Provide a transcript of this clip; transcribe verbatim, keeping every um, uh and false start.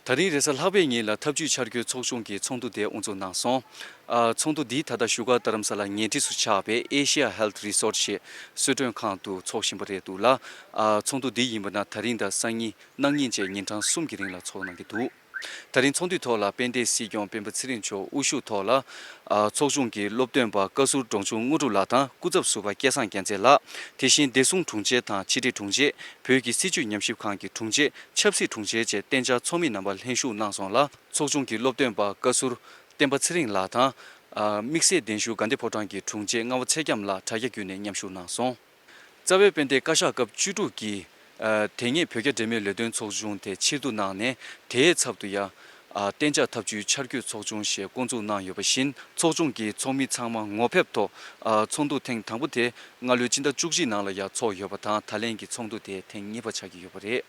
ད་རིང་རེས་གཟའ་ལྷག་པའི་ཉིན་ལ་འཐབ་ཇུས་འཆར་འགོད་ཚོགས་ཆུང་གི་ཚོགས་འདུ་དེ་དབུ་འཛུགས་གནང་སོང་། ཨ། ཚོགས་འདུ་འདི་ད་ལྟ་བཞུགས་སྒར་རྡ་རམ་ས་ལ་ཉེ་འཁྲིས་སུ་ཆགས་པའི་Asia Health Resort ཞེས་གསོལ་མགྲོན་ཁང་དུ་འཚོགས་བཞིན་པ་རེད་འདུག་ལ། ཨ། ཚོགས་འདུ་འདི་ཡིན་པ་ན་ད་རིང་དང་སང་ཉིན་གནངས་ཉིན་བཅས་ཉིན་གྲངས་གསུམ་གྱི་རིང་ལ་འཚོགས་གནང་གི་འདུག་ད་རིང་ཚོགས་འདུའི་ཐོག་ལ་དཔལ་ལྡན་སྲིད་སྐྱོང་སྤེན་པ་ཚེ་རིང་མཆོག་དབུ་བཞུགས་ཐོག་ལ། ཨ། ཚོགས་ཆུང་གི་སློབ་སྟོན་པ་བཀའ་ཟུར་འབྲོང་ཆུང་དངོས་གྲུབ་ལགས་དང་སྐུ་ཚབ་ཟུར་པ་སྐལ་བཟང་རྒྱལ་མཚན་ལགས། དེ་བཞིན་བདེ་སྲུང་དྲུང་ཆེ་དང་ཕྱི་དྲིལ་དྲུང་ཆེ། བོད་ཀྱི་སྲིད་བྱུས་ཉམས་ཞིབ་ཁང་གི་དྲུང་ཆེ། ཆབ་སྲིད་དྲུང་ཆེ་བཅས་གཏན་འཇགས་ཚོགས་མི་རྣམ་པ་ལྷན་ཞུགས་གནང་སོང་ལ། ཚོགས་ཆུང་གི་སློབ་སྟོན་པ་བཀའ་ཟུར་བསྟན་པ་ཚེ་རིང་ལགས་དང་། ཨ། དམིགས་བསལ་གདན་ཞུ་དགའ་ལྡན་ཕོ་བྲང་གི་དྲུང་ཆེ་རྔ་བ་ཚེ་རྒྱམ་ལགས་དྲ་རྒྱ་བརྒྱུད་ནས་མཉམ་ཞུགས་གནང་སོང་། རྩ་བའི་དཔལ་ལྡན་བཀའ་ཤག་སྐབས་བཅུ་དྲུག་གི། ཨ། དེ་སྔའི་བོད་རྒྱ་འབྲེལ་མོལ་ལས་དོན་ཚོགས་ཆུང་དེ་ཕྱིར་བསྡུ་གནང་ནས་དེའི་ཚབ་ཏུ་ཡང་། ཨ། གཏན་འཇགས་འཐབ་ཇུས་འཆར་འགོད་ཚོགས་ཆུང་ཞེས་བསྐོ་འཛུགས་གནང་ཡོད་པ་བཞིན། ཚོགས་ཆུང་གི་ཚོགས་མི་ཚང་མ་ངོ་ཕེབས་ཐོག་ཨ། ཚོགས་འདུ་ཐེངས་དང་པོ་དེ་སྔ་ལོའི་སྤྱི་ཟླ་བཅུ་གཅིག་ནང་ལ་ཡང་ཚོགས་ཡོད་པ་དང་། ད་ལན་གྱི་ཚོགས་འདུ་དེ་ཐེངས་གཉིས་པ་ཆགས་ཀྱི་ཡོད་པ་རེད།